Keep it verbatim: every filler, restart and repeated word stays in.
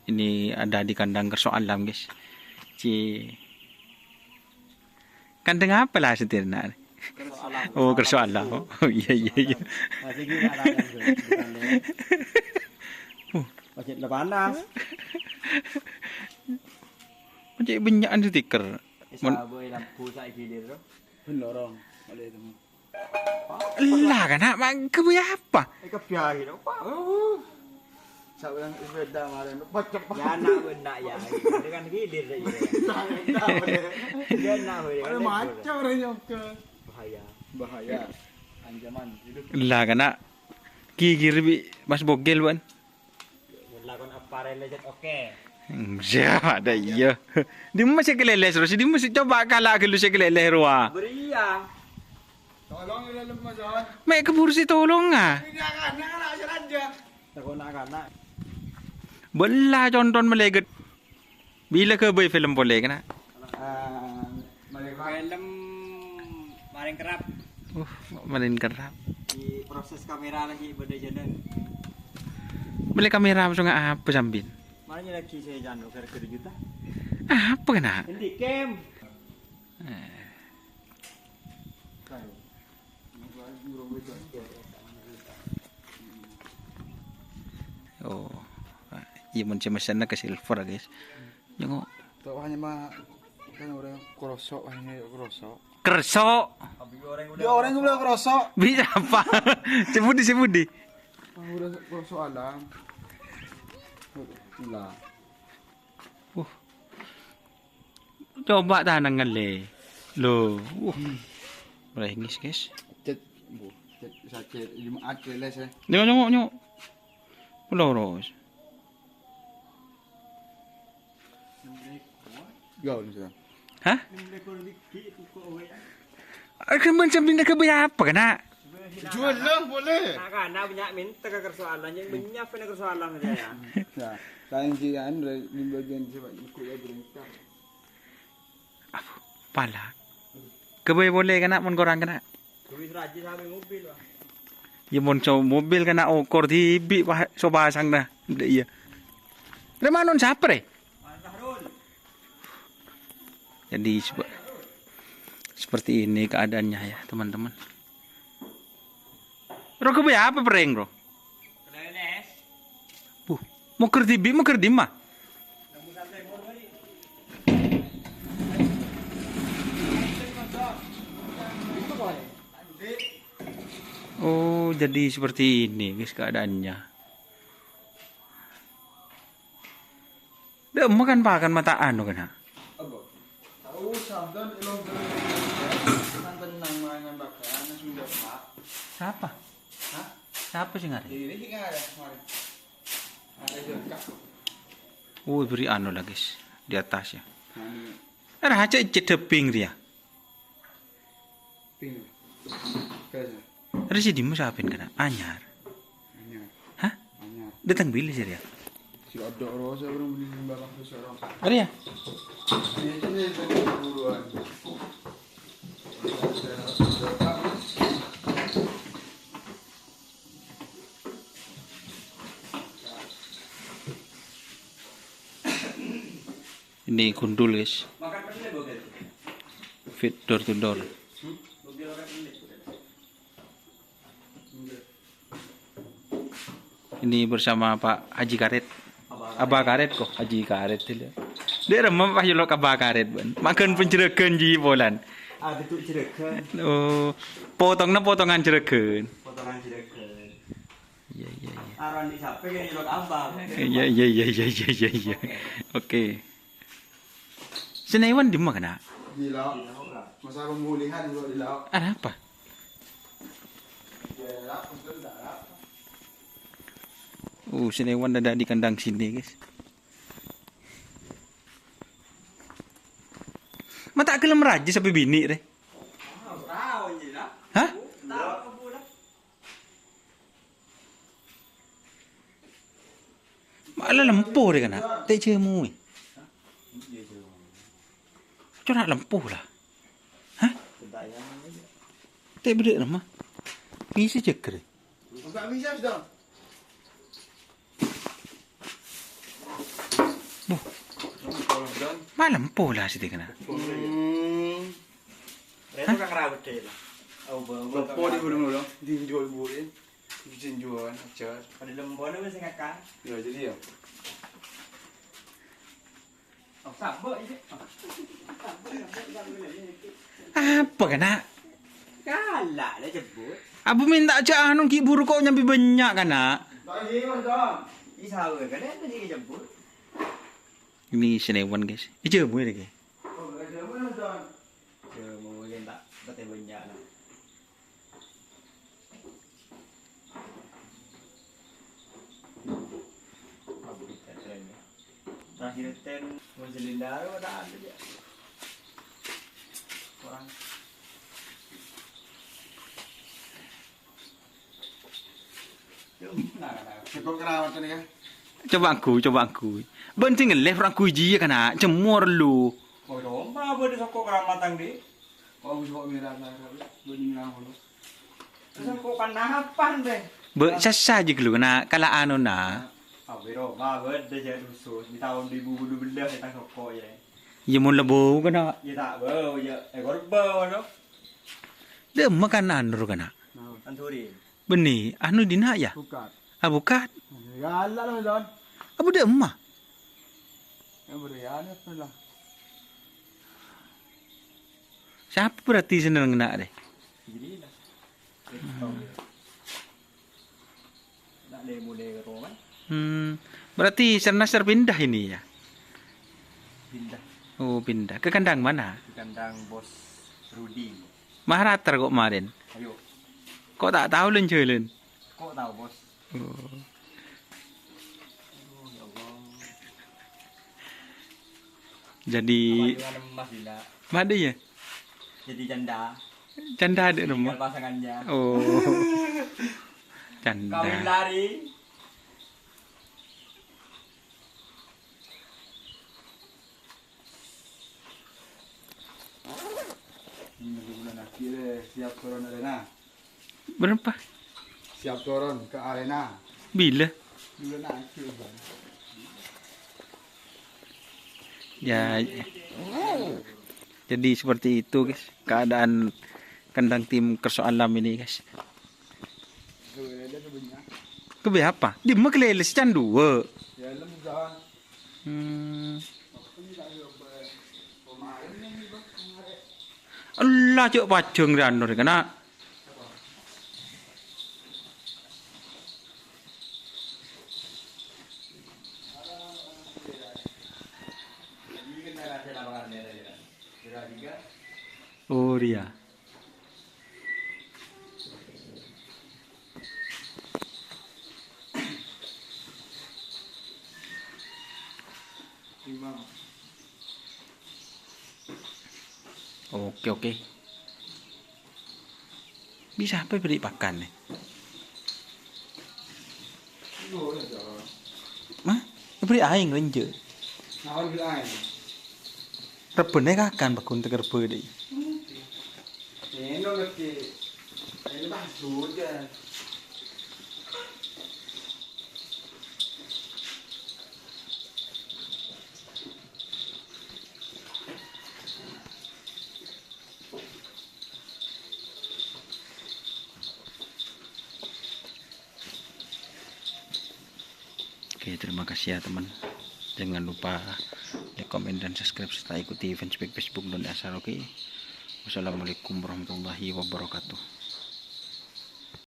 Ini ada di kandang kerso alam, guys. Ci. Kandang apa lah setirna? Kerso alam. Oh, kerso alam. Oh, iya, iya, iya. Masih gila, ada yang tuh. Bukan deh. Uh. Masih udah panas. Masih banyakan stiker. Mon- Saboy lampu saya gilir, bro. Bener, Rom. Ada itu. Ella kana', ma' ghâbây apa? Eh, kebiahi, Pak. Oh. Saya bilang sepeda kemarin, pecah, Pak. Ya, anak benak, ya. Itu kan gilir, ya. Ya, anak benak. Ada macam orang nyongkel. Bahaya. Bahaya. Ancaman hidup. Ella kana', ghighir bi' Mas Bogel, Wan. Lakon apa releset, oke. Hmm, siapa ada iya. Dimma sè kalèlès, Ros? Dimma sè coba kala' ghâllu sè kalèlès rowa. Beriya. Tolong ya, Lem, Mas, Wan. Mè' kabhuru sè tolong, ah. Ini anak-anak, anak aja. Takon anak-anak. Bella conton malèghât. Bilâ ghâbây film polè, kana'? Ah, malèghât. Film Marèng Kerrap. Uh, Marèng Kerrap. Di proses kamera lagi bâdâ jhâlân. Bâli kamera sènga' apa sampèyan? Mana lagi saya jano gara-gara juta? Apa kana'? Handycam. Eh. Oh, iyâ, mon sè mèsènna ka silver, guys. Nyongo'. Tok hanya ma-, kan orang krosok, hanya krosok. Kerso'. Dia orang yang bilang krosok. Bisa apa? Sè budi, sè budi. Orang krosok alam. Lah. Uh. Coba tanang ngalè. Loh, uh. Rengis, guys. Cet, bu, cet, sacet, Jumat, les, ya. Nyok, nyok, nyok. Pulau Ros. Ya, ini sudah. Hah? Aduh, men sambil nak bayar apa, kana'? Jual lah, boleh. Nah, kan, nah, banyak minta ke kersoalan, yang banyak pernah kersoalan aja ya. Nah, kan si Andre di bagian sifat buku ya, berengkah. Apo, pala. Ghâbây polè, kana', mon korang, kana'. Duit rajin sampai mobil, Pak. Iyâ, mon so mobil, kana', okor dhibi', Pak, so pasang, nah. Ndak iyâ. Rè manon sapa, rè? Pak Sahrul. Jadi, sep-, seperti ini keadaannya, ya, teman-teman. Ro ghâbây apa, Preng, ro? Buh, moghâr dhibi', moghâr dimma? Oh, jadi seperti ini, guys, keadaannya. Dâ' emma kan pakan mata anu kana'. Apa? Tahu, santan ilong tenang, tenang, mangan bakaran, sudah, Pak. Sapa? Hah? Sapa sè ngarè? Ini sih ngarè, kemarin. Ada jengkak. Oh, beri anu lagi, guys. Di atas, ya. Anu. Arè aja cedhep ping dia. Ping. Kaya. Arè sè dimma sapèn kana'? Anyar. Anyar. Hah? Anyar. Datang bilâ sè dia? Si odok rosa belum beli sembako besok rosa. Arè ya? Ini sini buruan. Ini gundul, guys. Feed door to door. Ini bersama Pak Haji Karet. Abah Karet kok, Haji Karet dulu. Dia remem pas yolok Abah Karet, ban. Makan penjeragan ji polan. Ah, betul jeragan. Oh, potongnya potongan jeragan. Potongan jeragan. Iya, iya, iya. Aran di siapa yang nyolok abang? Iya, iya, iya, iya, iya, iya, iya. Oke. Senewan di mana? Di laut. Masa pemulihan juga di laut. Ada apa? Ya, laut, betul tak laut. Oh, senewan ada di kandang sini, guys. Mata gelem raja sampai bini, re. Hah? Mala lempo rè kana', ta' jhâmui. Cora' lempo la. Hah? Ta' bâdâ remma. Bisa jâgâ rè. Enggak bisa, sudah. Bu, malem pola sè tèkana. Hmm. Rèto ka ngrawet dâ' la. Oh, bâ-, bâ-, Apa di gunung lo? Dinjol burin. Dinjol ajar. Ada lembone wis ngakak. Ya, jadi ya. Oh, sabuk iki. Apa, Kana'? Kala' la jebut. Abu minta aja anu, ghi' buru kok nyambi banyak, Kana'. Tak ini, Mas Don. Ini sawe, kan? Apa sih jebut? Ini senewan, guys. Ini jamu ini, guys. Oh, enggak jamu, Mas Don. Jamu yang tak pete banyak, nah. Terakhir ten, Mas Linda, ada, ada, ya. Orang. Sengko' kerawatan ya. Coba aku, coba aku. Bân sè ngellè orang kuji ya, Kana', cemor lu. Oh, coba apa di sengko' kerawatan di? Oh, sengko' merah, merah, bân ini apa lu? Terus sengko' panapan deh. Bâ, sassa aja lu, Kana', kala anu, na. Apa, Roma, bâdâ jâ' rusuh di tahun dua ribu dua belas kita sengko' ya. Iyâ, mon la bâu, Kana'. Iyâ, ta' bâu, iyâ, ekor bâu, no. Dâ' emma kan anu, Kana'. Anturi. Bânnè, anu dina, ya? Bukat. Ah, bukat. Ya, Allah, lah, Don. Abu dâ' emma? Ya, beri anu, lah. Sapa berarti sè nennengnga, deh? Jadi, lah. Nak le-, mulai ke rumah. Hmm, berarti Sernasar pindah ini ya? Pindah. Oh, pindah. Ke kandang mana? Ke kandang Bos Rudi. Maharater kok kemarin? Ayo. Kok tak tahu len jalan? Kok tahu, Bos? Oh. Aduh, ya Allah. Jadi, apa dengan emas, Dina? Mana ya? Jadi janda. Janda ada Tinggal rumah. Pasangannya. Oh. Janda. Kawin lari. Ini bulan akhir, eh, siap turun arena. Berapa? Siap turun ke arena. Bila? Bulan akhir, Bang. Ya, jadi seperti itu, guys, keadaan kandang tim Kerso Alam ini, guys. Kebe apa? Di mana kelele secan dua? Ya, lem, Bang. Hmm. Allah, cok pajeng rano rè, Kana'. Oh, iya. Oke, oke. Bisa apa beri pakan nih? Mah, beri aing renje. Naon beri aing? Rebene kakan bakun teker beri. Ini nanti, ini pas hujan. Oke, terima kasih ya, teman. Jangan lupa like, komen, dan subscribe, serta ikuti fanspage Facebook Doni Asar, oke? Wassalamualaikum warahmatullahi wabarakatuh.